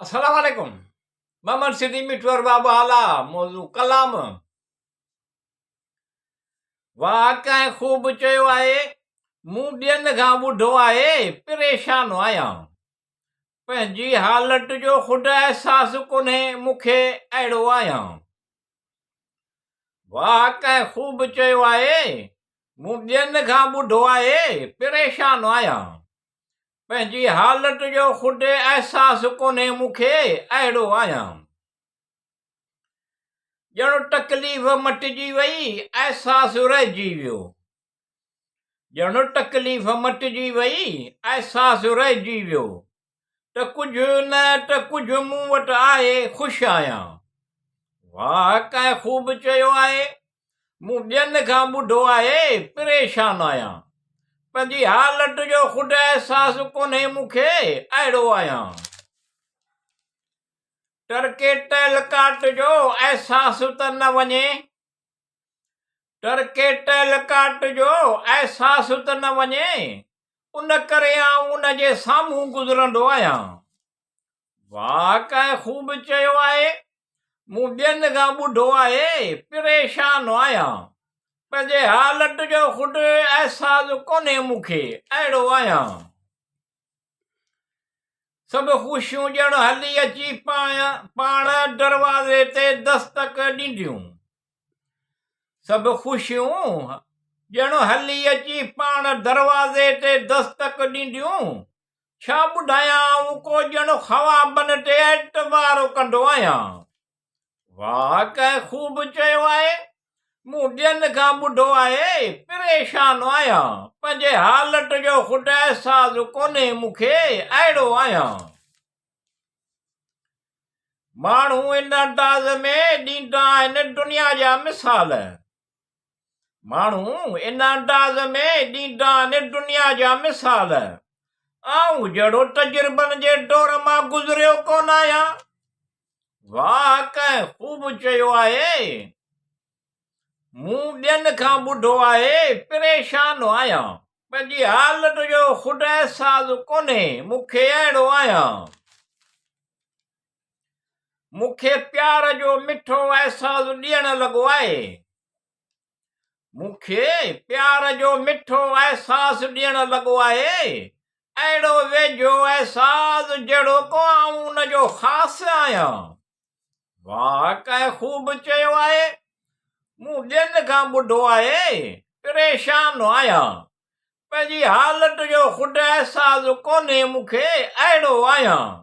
السلام عليڪم محمد سنڌي مٺو ارباب اعليٰ موضوع ڪلام واهه ڪنهن خوب چيو آهي مون ٻين کان ٻڍو آهي پريشان آهيان پنهنجي حالت جو خود احساس ڪونهي مون کي اهڙو آهيان واهه ڪنهن خوب چيو آهي مون ٻين کان ٻڍو آهي پريشان آهيان پنهنجي حالت جو خود احساس ڪونهي مون کي اهڙو آهيان. ڄڻ تڪليف مٽجي وئي احساس رهجي ويو. ڄڻ تڪليف مٽجي وئي احساس رهجي ويو ته ڪجهه نه ته ڪجهه مون وٽ آهي خوش آهيان. واهه ڪنهن خوب چيو آهي مون ٻين کان ٻڍو آهي، پريشان آهيان. پنهنجي حالت جو خود احساس ڪونهي مون کي، اهڙو آهيان. ٽرڪي ٽهلڪاٽ جو احساس ته نه وڃي. ٽرڪي ٽهلڪاٽ جو احساس ته نه وڃي، ان ڪري آئون ان جي سامهون گذرندو آهيان. واهه ڪنهن خوب چيو آهي، مون ٻين کان ٻڍو آهي، پريشان آهيان. پنهنجي حالت جو خود احساس ڪونهي مون کي، اهڙو آهيان. سڀ خوشيون ڄڻ هلي اچي پاڻ دروازي تي دستڪ ڏينديون. سڀ خوشيون ڄڻ هلي اچي پاڻ دروازي تي دستڪ ڏينديون. ڇا ٻڌايان آئون ڪو ڄڻ خوابن تي اعتبار ڪندو آهيان. واهه ڪنهن خوب چيو آهي، مون ٻين کان ٻڌو آهي، پريشان آهيان، پنهنجي حالت جو خود احساس ڪونهي مون کي، اهڙو آهيان. ماڻهو ان انداز ۾ ڏيندا آهن دنيا جا مثال. ماڻهو ان انداز ۾ ڏيندا آهن دنيا جا مثال. آئون جهڙو تجربن جي دور مان گذريو ڪونه آهيان. واهه ڪنهن خوب چيو آهي. مون ٻين کان ٻڌو آهي، پريشان آهيان. پنهنجي حالت جو خود احساس ڪونهي، مون کي اهڙو آهيان. مون کي پيار جو مٺو احساس ڏيڻ لڳو آهي. مون کي پيار جو مٺو احساس ڏيڻ لڳو آهي. اهڙو ويجهو احساس جهڙو ڪو آئون ان جو خاص آهيان. واهه ڪنهن خوب چيو آهي. مون ٻين کان ٻڌو آهي. پريشان آهيان. پنهنجي حالت جو خود احساس ڪونهي مون کي اهڙو آهيان.